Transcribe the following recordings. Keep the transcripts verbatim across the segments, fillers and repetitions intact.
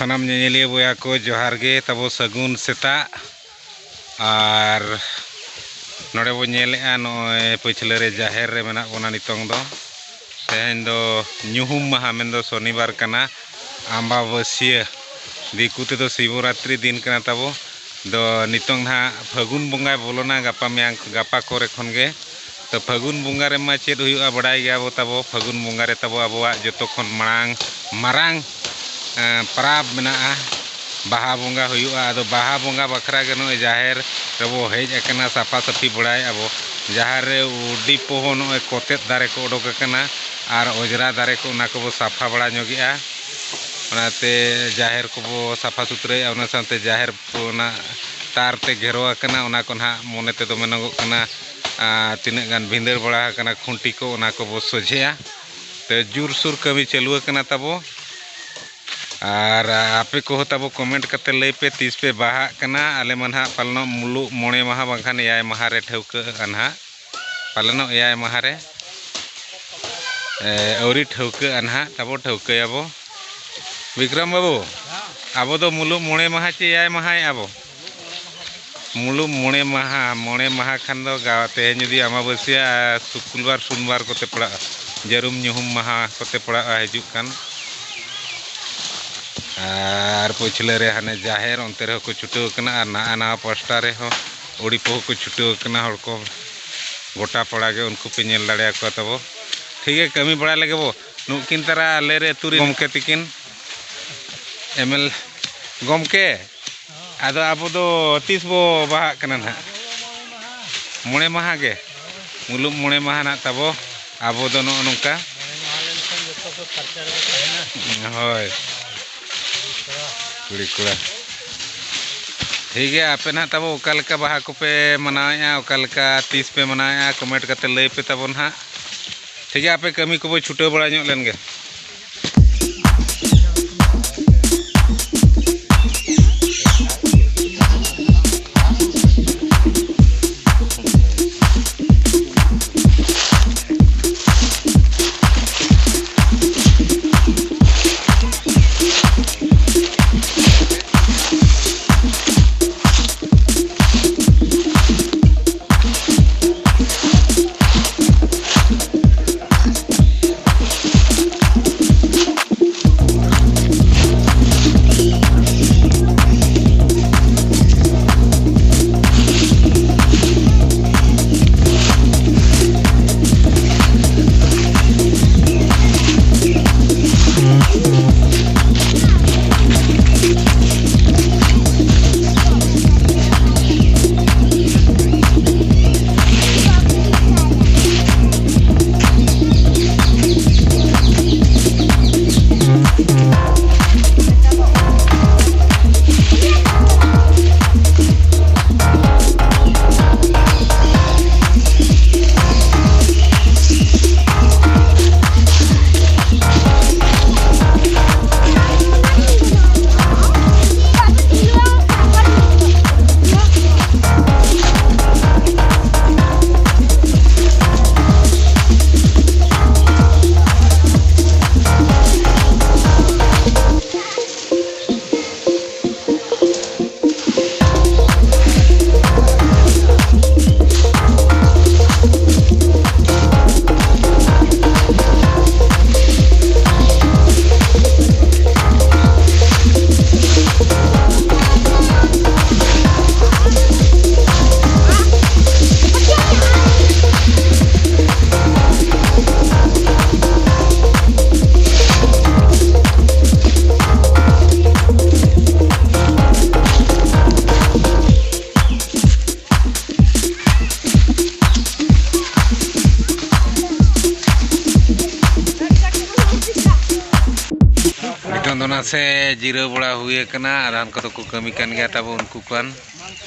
ᱥᱟᱱᱟᱢ ᱧᱮᱧᱮᱞᱤᱭᱟᱹ ᱵᱚᱭᱦᱟ ᱠᱚ, ᱡᱚᱦᱟᱨ ᱜᱮ ᱛᱟᱵᱚ, ᱥᱟᱹᱜᱩᱱ ᱥᱮᱛᱟᱜ᱾ ᱟᱨ ᱱᱚᱰᱮ ᱵᱚ ᱧᱮᱞᱮᱜᱼᱟ, ᱱᱚᱜᱼᱚᱭ ᱯᱟᱹᱪᱷᱞᱟᱹ ᱨᱮ ᱡᱟᱦᱮᱨ ᱨᱮ ᱢᱮᱱᱟᱜ ᱵᱚᱱᱟ ᱱᱤᱛᱚᱝ ᱫᱚ᱾ ᱛᱮᱦᱮᱧ ᱫᱚ ᱧᱩᱦᱩᱢ ᱢᱟᱦᱟ, ᱢᱮᱱᱫᱚ ᱥᱚᱱᱤᱵᱟᱨ ᱠᱟᱱᱟ, ᱟᱢᱵᱟᱵᱟᱹᱥᱭᱟᱹ, ᱫᱤᱠᱩ ᱛᱮᱫᱚ ᱥᱤᱵᱚᱨᱟᱛᱨᱤ ᱫᱤᱱ ᱠᱟᱱᱟ ᱛᱟᱵᱚ᱾ ᱫᱚ ᱱᱤᱛᱚᱝ ᱱᱟᱦᱟᱜ ᱯᱷᱟᱹᱜᱩᱱ ᱵᱚᱸᱜᱟᱭ ᱵᱚᱞᱚᱱᱟ, ᱜᱟᱯᱟ ᱢᱮᱭᱟᱝ, ᱜᱟᱯᱟ ᱠᱚᱨᱮ ᱠᱷᱚᱱ ᱜᱮ᱾ ᱛᱚ ᱯᱷᱟᱹᱜᱩᱱ ᱵᱚᱸᱜᱟ ᱨᱮᱢᱟ ᱪᱮᱫ ᱦᱩᱭᱩᱜᱼᱟ, ᱵᱟᱲᱟᱭ ᱜᱮᱭᱟ ᱵᱚ ᱛᱟᱵᱚ, ᱯᱷᱟᱹᱜᱩᱱ ᱵᱚᱸᱜᱟ ᱨᱮ ᱛᱟᱵᱚ ᱟᱵᱚᱣᱟᱜ ᱡᱚᱛᱚ ᱠᱷᱚᱱ ᱢᱟᱲᱟᱝ, ᱢᱟᱨᱟᱝ, ᱮᱸ, ᱯᱟᱨᱟᱵᱽ ᱢᱮᱱᱟᱜᱼᱟ, ᱵᱟᱦᱟ ᱵᱚᱸᱜᱟ ᱦᱩᱭᱩᱜᱼᱟ᱾ ᱟᱫᱚ ᱵᱟᱦᱟ ᱵᱚᱸᱜᱟ ᱵᱟᱠᱷᱨᱟ ᱜᱮ ᱱᱚᱜᱼᱚᱭ ᱡᱟᱦᱮᱨ ᱨᱮᱵᱚ ᱦᱮᱡ ᱟᱠᱟᱱᱟ, ᱥᱟᱯᱷᱟ ᱥᱟᱹᱯᱷᱤ ᱵᱟᱲᱟᱭᱮᱫᱼᱟ ᱵᱚ᱾ ᱡᱟᱦᱮᱨ ᱨᱮ ᱟᱹᱰᱤ ᱯᱚᱦᱚ ᱱᱚᱜᱼᱚᱭ ᱠᱚᱛᱮᱫ ᱫᱟᱨᱮ ᱠᱚ ᱚᱰᱚᱠ ᱟᱠᱟᱱᱟ ᱟᱨ ᱚᱡᱽᱨᱟ ᱫᱟᱨᱮ ᱠᱚ, ᱚᱱᱟ ᱠᱚᱵᱚ ᱥᱟᱯᱷᱟ ᱵᱟᱲᱟ ᱧᱚᱜᱮᱜᱼᱟ᱾ ᱚᱱᱟᱛᱮ ᱡᱟᱦᱮᱨ ᱠᱚᱵᱚ ᱥᱟᱯᱷᱟ ᱥᱩᱛᱨᱟᱹᱭᱮᱫᱼᱟ, ᱚᱱᱟ ᱥᱟᱶᱛᱮ ᱡᱟᱦᱮᱨ ᱚᱱᱟ ᱛᱟᱨ ᱛᱮ ᱜᱷᱮᱨᱟᱣ ᱟᱠᱟᱱᱟ, ᱚᱱᱟ ᱠᱚ ᱱᱟᱦᱟᱜ ᱢᱚᱱᱮ ᱛᱮᱫᱚ ᱢᱮᱱᱚᱜᱚᱜ ᱠᱟᱱᱟ, ᱟᱨ ᱛᱤᱱᱟᱹᱜ ᱜᱟᱱ ᱵᱷᱤᱸᱫᱟᱹᱲ ᱵᱟᱲᱟ ᱟᱠᱟᱱᱟ ᱠᱷᱩᱱᱴᱤ ᱠᱚ, ᱚᱱᱟ ᱠᱚᱵᱚ ᱥᱚᱡᱷᱮᱭᱟ᱾ ᱛᱚ ᱡᱳᱨᱥᱳᱨ ᱠᱟᱹᱢᱤ ᱪᱟᱹᱞᱩ ᱟᱠᱟᱱᱟ ᱛᱟᱵᱚ᱾ ᱟᱨ ᱟᱯᱮ ᱠᱚᱦᱚᱸ ᱛᱟᱵᱚ comment ᱠᱟᱛᱮ ᱞᱟᱹᱭ ᱯᱮ, ᱛᱤᱥ ᱯᱮ ᱵᱟᱦᱟᱜ ᱠᱟᱱᱟ? ᱟᱞᱮ ᱢᱟ ᱱᱟᱦᱟᱜ ᱯᱟᱞᱮᱱᱚᱜ ᱢᱩᱞᱩᱜ ᱢᱚᱬᱮ ᱢᱟᱦᱟ ᱵᱟᱝᱠᱷᱟᱱ ᱮᱭᱟᱭ ᱢᱟᱦᱟ ᱨᱮ ᱴᱷᱟᱹᱣᱠᱟᱹᱜᱼᱟ ᱱᱟᱦᱟᱜ, ᱯᱟᱞᱮᱱᱚᱜ ᱮᱭᱟᱭ ᱢᱟᱦᱟ ᱨᱮ᱾ ᱮ, ᱟᱹᱣᱨᱤ ᱴᱷᱟᱹᱣᱠᱟᱹᱜᱼᱟ ᱱᱟᱦᱟᱜ, ᱛᱟᱵᱚ ᱴᱷᱟᱹᱣᱠᱟᱹᱭᱟᱵᱚ᱾ ᱵᱤᱠᱨᱚᱢ ᱵᱟᱹᱵᱩ, ᱟᱵᱚ ᱫᱚ ᱢᱩᱞᱩᱜ ᱢᱚᱬᱮ ᱢᱟᱦᱟ ᱪᱮ ᱮᱭᱟᱭ ᱢᱟᱦᱟᱭᱮᱫᱼᱟ ᱵᱚ? ᱢᱩᱞᱩᱜ ᱢᱚᱬᱮ ᱢᱟᱦᱟ, ᱢᱚᱬᱮ ᱢᱟᱦᱟ ᱠᱷᱟᱱ ᱫᱚ ᱜᱟ-, ᱛᱮᱦᱮᱧ ᱡᱩᱫᱤ ᱟᱢᱟᱵᱟᱹᱥᱭᱟᱹ ᱟᱨ ᱥᱩᱠᱩᱞᱵᱟᱨ, ᱥᱩᱱᱵᱟᱨ ᱠᱚᱛᱮ ᱯᱟᱲᱟᱜᱼᱟ, ᱡᱟᱹᱨᱩᱢ ᱧᱩᱦᱩᱢ ᱢᱟᱦᱟ ᱠᱚᱛᱮ ᱯᱟᱲᱟᱜᱼᱟ ᱦᱤᱡᱩᱜ ᱠᱟᱱ᱾ ᱟᱨ ᱯᱟᱹᱪᱷᱞᱟᱹ ᱨᱮ ᱦᱟᱱᱮ ᱡᱟᱦᱮᱨ, ᱚᱱᱛᱮ ᱨᱮᱦᱚᱸ ᱠᱚ ᱪᱷᱩᱴᱟᱹᱣ ᱠᱟᱱᱟ᱾ ᱟᱨ ᱱᱟᱣᱟ ᱱᱟᱣᱟ ᱯᱟᱥᱴᱟ ᱨᱮᱦᱚᱸ ᱟᱹᱰᱤ ᱯᱚᱦᱚ ᱠᱚ ᱪᱷᱩᱴᱟᱹᱣ ᱠᱟᱱᱟ ᱦᱚᱲ ᱠᱚ, ᱜᱚᱴᱟ ᱯᱟᱲᱟ ᱜᱮ, ᱩᱱᱠᱩ ᱯᱮ ᱧᱮᱞ ᱫᱟᱲᱮᱭᱟᱠᱚᱣᱟ ᱛᱟᱵᱚ᱾ ᱴᱷᱤᱠ ᱜᱮ, ᱠᱟᱹᱢᱤ ᱵᱟᱲᱟᱭ ᱞᱮᱜᱮ ᱵᱚ᱾ ᱱᱩᱠᱤᱱ ᱛᱟᱨᱟ ᱟᱞᱮ ᱨᱮ ᱟᱹᱛᱩ ᱨᱮ ᱜᱚᱢᱠᱮ ᱛᱤᱠᱤᱱ, ᱮᱢ ᱮᱞ ᱜᱚᱢᱠᱮ, ᱟᱫᱚ ᱟᱵᱚ ᱫᱚ ᱛᱤᱥ ᱵᱚ ᱵᱟᱦᱟᱜ ᱠᱟᱱᱟ ᱱᱟᱦᱟᱜ? ᱢᱚᱬᱮ ᱢᱟᱦᱟ ᱜᱮ, ᱢᱩᱞᱩᱜ ᱢᱚᱬᱮ ᱢᱟᱦᱟ ᱱᱟᱜ ᱛᱟᱵᱚ᱾ ᱟᱵᱚ ᱫᱚ ᱱᱚᱜᱼᱚ ᱱᱚᱝᱠᱟ᱾ ᱦᱳᱭ᱾ ᱠᱩᱲᱤ ᱠᱚᱲᱟ᱾ ᱴᱷᱤᱠ ᱜᱮᱭᱟ, ᱟᱯᱮ ᱱᱟᱦᱟᱜ ᱛᱟᱵᱚ ᱚᱠᱟ ᱞᱮᱠᱟ ᱵᱟᱦᱟ ᱠᱚᱯᱮ ᱢᱟᱱᱟᱣᱮᱫᱼᱟ, ᱚᱠᱟ ᱞᱮᱠᱟ ᱛᱤᱥ ᱯᱮ ᱢᱟᱱᱟᱣᱮᱫᱼᱟ, comment ᱠᱟᱛᱮ ᱞᱟᱹᱭ ᱯᱮ ᱛᱟᱵᱚᱱ ᱦᱟᱸᱜ᱾ ᱴᱷᱤᱠ ᱜᱮᱭᱟ, ᱟᱯᱮ ᱠᱟᱹᱢᱤ ᱠᱚᱵᱚ ᱪᱷᱩᱴᱟᱹᱣ ᱵᱟᱲᱟ ᱧᱚᱜ ᱞᱮᱱ ᱜᱮ᱾ ᱥᱮ ᱡᱤᱨᱟᱹᱣ ᱵᱟᱲᱟ ᱦᱩᱭ ᱟᱠᱟᱱᱟ᱾ ᱟᱫᱷᱟᱱ ᱠᱚᱫᱚ ᱠᱚ ᱠᱟᱹᱢᱤ ᱠᱟᱱ ᱜᱮᱭᱟ ᱛᱟᱵᱚ ᱩᱱᱠᱩ ᱠᱚᱣᱟᱱ,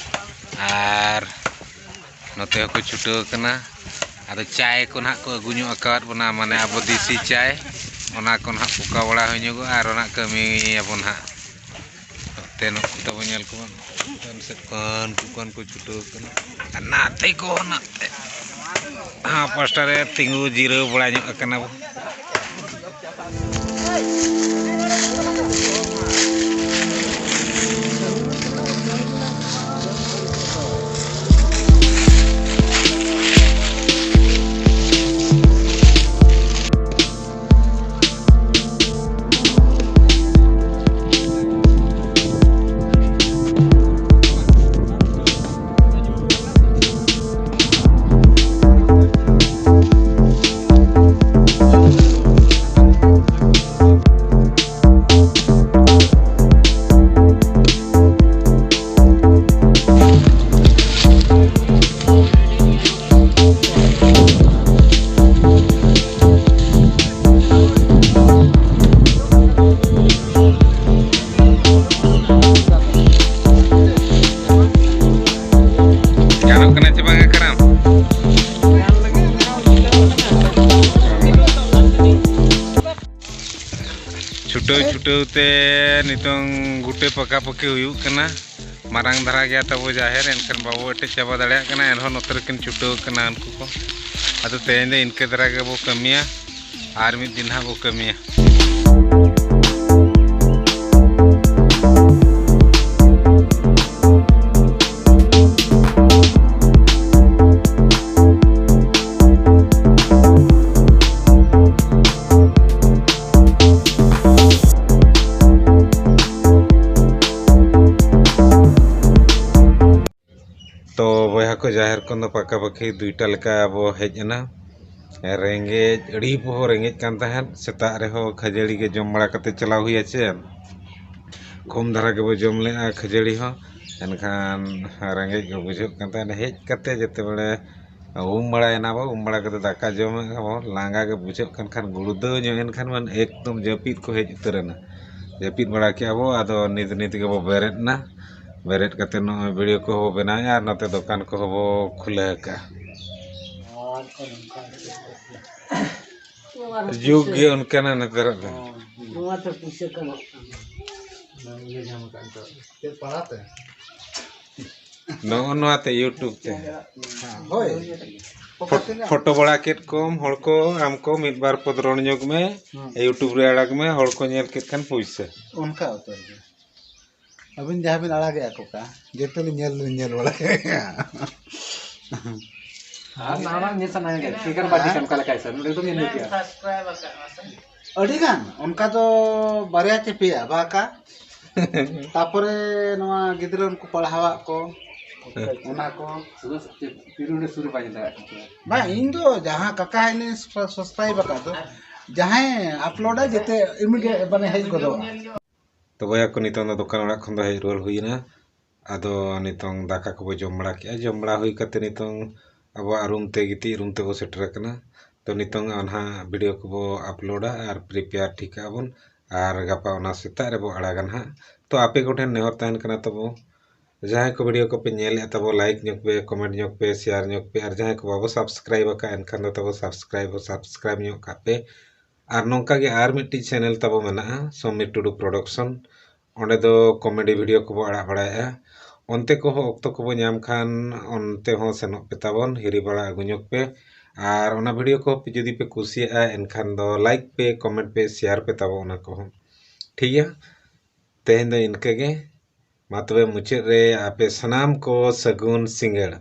ᱟᱨ ᱱᱚᱛᱮ ᱦᱚᱸᱠᱚ ᱪᱷᱩᱴᱟᱹᱣ ᱟᱠᱟᱱᱟ᱾ ᱟᱫᱚ ᱪᱟᱭ ᱠᱚ ᱱᱟᱦᱟᱜ ᱠᱚ ᱟᱹᱜᱩ ᱧᱚᱜ ᱟᱠᱟᱫ ᱵᱚᱱᱟ, ᱢᱟᱱᱮ ᱟᱵᱚ ᱫᱮᱥᱤ ᱪᱟᱭ, ᱚᱱᱟ ᱠᱚ ᱱᱟᱦᱟᱜ ᱯᱚᱠᱟ ᱵᱟᱲᱟ ᱦᱩᱭ ᱧᱚᱜᱚᱜᱼᱟ ᱟᱨ ᱚᱱᱟ ᱠᱟᱹᱢᱤᱭᱟᱵᱚᱱ ᱱᱟᱦᱟᱜ᱾ ᱱᱚᱛᱮ ᱱᱩᱠᱩ ᱛᱟᱵᱚ ᱧᱮᱞ ᱠᱚᱵᱚᱱ, ᱪᱮᱛᱟᱱ ᱥᱮᱫ ᱠᱷᱚᱱ ᱩᱱᱠᱩ ᱠᱷᱚᱱ ᱠᱚ ᱪᱷᱩᱴᱟᱹᱣ ᱟᱠᱟᱱᱟ᱾ ᱟᱨ ᱱᱟᱛᱮ ᱠᱚ ᱱᱟᱛᱮ ᱦᱟᱸ ᱯᱟᱥᱴᱟ ᱨᱮ ᱛᱤᱸᱜᱩ ᱡᱤᱨᱟᱹᱣ ᱵᱟᱲᱟ ᱧᱚᱜ ᱟᱠᱟᱱᱟ ᱵᱚ᱾ ᱜᱟᱱᱚᱜ ᱠᱟᱱᱟ ᱪᱮ ᱵᱟᱝᱟ ᱠᱟᱨᱟᱢ? ᱪᱷᱩᱴᱟᱹᱣ ᱪᱷᱩᱴᱟᱹᱣ ᱛᱮ ᱱᱤᱛᱚᱝ ᱜᱩᱴᱟᱹ ᱯᱟᱠᱟ ᱯᱟᱹᱠᱤ ᱦᱩᱭᱩᱜ ᱠᱟᱱᱟ᱾ ᱢᱟᱨᱟᱝ ᱫᱷᱟᱨᱟ ᱜᱮᱭᱟ ᱛᱟᱵᱚ ᱡᱟᱦᱮᱨ, ᱮᱱᱠᱷᱟᱱ ᱵᱟᱵᱚ ᱮᱴᱮᱫ ᱪᱟᱵᱟ ᱫᱟᱲᱮᱭᱟᱜ ᱠᱟᱱᱟ᱾ ᱮᱱᱦᱚᱸ ᱱᱚᱛᱮ ᱨᱮᱠᱤᱱ ᱪᱷᱩᱴᱟᱹᱣ ᱠᱟᱱᱟ ᱩᱱᱠᱩ ᱠᱚ᱾ ᱟᱫᱚ ᱛᱮᱦᱮᱧ ᱫᱚ ᱤᱱᱠᱟᱹ ᱫᱷᱟᱨᱟ ᱜᱮᱵᱚ ᱠᱟᱹᱢᱤᱭᱟ, ᱟᱨ ᱢᱤᱫ ᱫᱤᱱ ᱦᱟᱸᱜ ᱵᱚ ᱠᱟᱹᱢᱤᱭᱟ᱾ ᱛᱚ ᱵᱚᱭᱦᱟ ᱠᱚ, ᱡᱟᱦᱮᱨ ᱠᱷᱚᱱ ᱫᱚ ᱯᱟᱠᱟ ᱯᱟᱠᱤ ᱫᱩᱭᱴᱟ ᱞᱮᱠᱟ ᱵᱚ ᱦᱮᱡ ᱮᱱᱟ᱾ ᱨᱮᱸᱜᱮᱡ, ᱟᱹᱰᱤ ᱯᱚᱦᱚ ᱨᱮᱸᱜᱮᱡ ᱠᱟᱱ ᱛᱟᱦᱮᱸᱫ᱾ ᱥᱮᱛᱟᱜ ᱨᱮᱦᱚᱸ ᱠᱷᱟᱹᱡᱟᱹᱲᱤ ᱜᱮ ᱡᱚᱢ ᱵᱟᱲᱟ ᱠᱟᱛᱮ ᱪᱟᱞᱟᱣ ᱦᱩᱭᱟ ᱪᱮ, ᱠᱚᱢ ᱫᱷᱟᱨᱟ ᱜᱮᱵᱚ ᱡᱚᱢ ᱞᱮᱜᱼᱟ ᱠᱷᱟᱹᱡᱟᱹᱲᱤ ᱦᱚᱸ᱾ ᱮᱱᱠᱷᱟᱱ ᱨᱮᱸᱜᱮᱡ ᱜᱮ ᱵᱩᱡᱷᱟᱹᱜ ᱠᱟᱱ ᱛᱟᱦᱮᱸᱫ᱾ ᱦᱮᱡ ᱠᱟᱛᱮ ᱡᱮᱛᱮ ᱵᱮᱲᱮ ᱩᱢ ᱵᱟᱲᱟᱭᱮᱱᱟ ᱵᱚ, ᱩᱢ ᱵᱟᱲᱟ ᱠᱟᱛᱮ ᱫᱟᱠᱟ ᱡᱚᱢᱮᱫ ᱵᱚ, ᱞᱟᱸᱜᱟ ᱜᱮ ᱵᱩᱡᱷᱟᱹᱜ ᱠᱟᱱ ᱠᱷᱟᱱ, ᱜᱩᱲᱫᱟᱹᱣ ᱧᱚᱜ ᱮᱱ ᱠᱷᱟᱱ ᱢᱟᱱᱮ ᱮᱠᱫᱚᱢ ᱡᱟᱹᱯᱤᱫ ᱠᱚ ᱦᱮᱡ ᱩᱛᱟᱹᱨ ᱮᱱᱟ᱾ ᱡᱟᱹᱯᱤᱫ ᱵᱟᱲᱟ ᱠᱮᱜᱼᱟ ᱵᱚ, ᱟᱫᱚ ᱱᱤᱛ ᱱᱤᱛ ᱜᱮᱵᱚ ᱵᱮᱨᱮᱫ ᱮᱱᱟ᱾ ᱵᱮᱨᱮᱫ ᱠᱟᱛᱮ ᱱᱚᱜᱼᱚᱭ ᱵᱷᱤᱰᱤᱭᱳ ᱠᱚᱦᱚᱸ ᱵᱚ ᱵᱮᱱᱟᱣᱮᱫᱼᱟ ᱟᱨ ᱱᱚᱛᱮ ᱫᱚᱠᱟᱱ ᱠᱚᱦᱚᱸ ᱵᱚ ᱠᱷᱩᱞᱟᱹᱣ ᱟᱠᱟᱫᱼᱟ᱾ ᱡᱩᱜᱽ ᱜᱮ ᱚᱱᱠᱟᱱᱟ ᱱᱮᱛᱟᱨᱟᱜ ᱫᱚ᱾ ᱱᱚᱣᱟ ᱛᱮ ᱯᱩᱭᱥᱟᱹ ᱠᱟᱢᱟᱜ ᱠᱟᱱᱟ᱾ ᱪᱮᱫ ᱯᱟᱲᱟ ᱛᱮ? ᱱᱚᱜᱼᱚ ᱱᱚᱣᱟ ᱛᱮ, YouTube ᱛᱮ᱾ ᱦᱳᱭ᱾ ᱯᱷᱳᱴᱳ ᱵᱟᱲᱟ ᱠᱮᱫ ᱠᱚᱢ ᱦᱚᱲ ᱠᱚ, ᱟᱢ ᱠᱚ ᱢᱤᱫ ᱵᱟᱨ ᱯᱚᱫ ᱨᱚᱲ ᱧᱚᱜ ᱢᱮ, YouTube ᱨᱮ ᱟᱲᱟᱜ ᱢᱮ, ᱦᱚᱲ ᱠᱚ ᱧᱮᱞ ᱠᱮᱫ ᱠᱷᱟᱱ ᱯᱩᱭᱥᱟᱹ᱾ ᱚᱱᱠᱟ ᱩᱛᱟᱹᱨ ᱜᱮ᱾ ᱟᱹᱵᱤᱱ ᱡᱟᱦᱟᱸ ᱵᱤᱱ ᱟᱲᱟᱜᱮᱜᱼᱟ ᱠᱚᱠᱟ, ᱡᱚᱛᱚ ᱞᱤᱧ ᱧᱮᱞ ᱞᱤᱧ ᱧᱮᱞ ᱵᱟᱲᱟ ᱠᱮᱫ᱾ ᱟᱨ ᱱᱟᱣᱟ ᱱᱟᱜ ᱧᱮᱞ ᱥᱟᱱᱟ ᱜᱮ, ᱪᱮᱫ ᱞᱮᱠᱟᱱ ᱵᱟᱹᱲᱛᱤ ᱥᱮ ᱚᱱᱠᱟ ᱞᱮᱠᱟ ᱦᱤᱥᱟᱹᱵ, ᱱᱚᱰᱮ ᱫᱚ ᱧᱮᱞ ᱧᱚᱜ ᱜᱮᱭᱟ᱾ ᱟᱹᱰᱤ ᱜᱟᱱ ᱚᱱᱠᱟ ᱫᱚ ᱵᱟᱨᱭᱟ ᱪᱮ ᱯᱮᱭᱟ ᱵᱟᱠᱟ᱾ ᱛᱟᱯᱚᱨᱮ ᱱᱚᱣᱟ ᱜᱤᱫᱽᱨᱟᱹ ᱩᱱᱠᱩ ᱯᱟᱲᱦᱟᱣᱟᱜ ᱠᱚ, ᱚᱱᱟ ᱠᱚ᱾ ᱥᱩᱫᱷᱩ ᱪᱮᱫ ᱯᱤᱨᱩᱰ ᱥᱩᱨ ᱨᱮ ᱵᱟᱭ ᱧᱮᱞ ᱫᱟᱲᱮᱭᱟᱜ ᱠᱟᱱᱟ᱾ ᱵᱟᱝ, ᱤᱧ ᱫᱚ ᱡᱟᱦᱟᱸ ᱠᱟᱠᱟ ᱤᱧ subscribe ᱟᱠᱟᱫ ᱫᱚ, ᱡᱟᱦᱟᱸᱭ upload ᱟ ᱡᱮᱛᱮ immediate ᱢᱟᱱᱮ ᱦᱮᱡ ᱜᱚᱫᱚᱜᱼᱟ᱾ ᱛᱚ ᱵᱚᱭᱦᱟ ᱠᱚ, ᱱᱤᱛᱚᱝ ᱫᱚ ᱫᱚᱠᱟᱱ ᱚᱲᱟᱜ ᱠᱷᱚᱱ ᱫᱚ ᱦᱮᱡ ᱨᱩᱣᱟᱹᱲ ᱦᱩᱭᱱᱟ᱾ ᱟᱫᱚ ᱱᱤᱛᱚᱝ ᱫᱟᱠᱟ ᱠᱚᱵᱚ ᱡᱚᱢ ᱵᱟᱲᱟ ᱠᱮᱜᱼᱟ᱾ ᱡᱚᱢ ᱵᱟᱲᱟ ᱦᱩᱭ ᱠᱟᱛᱮ ᱱᱤᱛᱚᱝ ᱟᱵᱚᱣᱟᱜ ᱨᱩᱢ ᱛᱮ, ᱜᱤᱛᱤᱡ ᱨᱩᱢ ᱛᱮᱵᱚ ᱥᱮᱴᱮᱨ ᱟᱠᱟᱱᱟ᱾ ᱛᱚ ᱱᱤᱛᱚᱝ ᱱᱟᱦᱟᱜ ᱵᱷᱤᱰᱤᱭᱳ ᱠᱚᱵᱚ upload ᱟ ᱟᱨ prepare ᱴᱷᱤᱠ ᱠᱟᱜᱼᱟ ᱵᱚᱱ᱾ ᱟᱨ ᱜᱟᱯᱟ ᱚᱱᱟ ᱥᱮᱛᱟᱜ ᱨᱮᱵᱚ ᱟᱲᱟᱜᱟ ᱱᱟᱦᱟᱜ᱾ ᱛᱚ ᱟᱯᱮ ᱠᱚᱴᱷᱮᱱ ᱱᱮᱦᱚᱨ ᱛᱟᱦᱮᱱ ᱠᱟᱱᱟ ᱛᱟᱵᱚ, ᱡᱟᱦᱟᱸᱭ ᱠᱚ ᱵᱷᱤᱰᱤᱭᱳ ᱠᱚᱯᱮ ᱧᱮᱞᱮᱫᱼᱟ ᱛᱟᱵᱚ, like ᱧᱚᱜ ᱯᱮ, comment ᱧᱚᱜ ᱯᱮ, share ᱧᱚᱜ ᱯᱮ, ᱟᱨ ᱡᱟᱦᱟᱸᱭ ᱠᱚ ᱵᱟᱵᱚ subscribe ᱟᱠᱟᱫ ᱮᱱᱠᱷᱟᱱ ᱫᱚ ᱛᱟᱵᱚ subscribe ᱦᱚᱸ subscribe ᱧᱚᱜ ᱠᱟᱜ ᱯᱮ᱾ ᱟᱨ ᱱᱚᱝᱠᱟ ᱜᱮ ᱟᱨ ᱢᱤᱫᱴᱤᱡ channel ᱛᱟᱵᱚ ᱢᱮᱱᱟᱜᱼᱟ, ᱥᱚᱢᱤᱨ ᱴᱩᱰᱩ production᱾ ᱚᱸᱰᱮ ᱫᱚ comedy ᱵᱷᱤᱰᱤᱭᱳ ᱠᱚᱵᱚ ᱟᱲᱟᱜ ᱵᱟᱲᱟᱭᱮᱫᱼᱟ᱾ ᱚᱱᱛᱮ ᱠᱚᱦᱚᱸ ᱚᱠᱛᱚ ᱠᱚᱵᱚ ᱧᱟᱢ ᱠᱷᱟᱱ ᱚᱱᱛᱮ ᱦᱚᱸ ᱥᱮᱱᱚᱜ ᱯᱮ ᱛᱟᱵᱚᱱ, ᱦᱤᱨᱤ ᱵᱟᱲᱟ ᱟᱹᱜᱩ ᱧᱚᱜ ᱯᱮ᱾ ᱟᱨ ᱚᱱᱟ ᱵᱷᱤᱰᱤᱭᱳ ᱠᱚ ᱡᱩᱫᱤ ᱯᱮ ᱠᱩᱥᱤᱭᱟᱜᱼᱟ ᱮᱱᱠᱷᱟᱱ ᱫᱚ like ᱯᱮ, comment ᱯᱮ, share ᱯᱮ ᱛᱟᱵᱚ ᱚᱱᱟ ᱠᱚᱦᱚᱸ᱾ ᱴᱷᱤᱠ ᱜᱮᱭᱟ, ᱛᱮᱦᱮᱧ ᱫᱚ ᱤᱱᱠᱟᱹ ᱜᱮ᱾ ᱢᱟ ᱛᱚᱵᱮ ᱢᱩᱪᱟᱹᱫ ᱨᱮ ᱟᱯᱮ ᱥᱟᱱᱟᱢ ᱠᱚ ᱥᱟᱹᱜᱩᱱ ᱥᱤᱸᱜᱟᱹᱲ᱾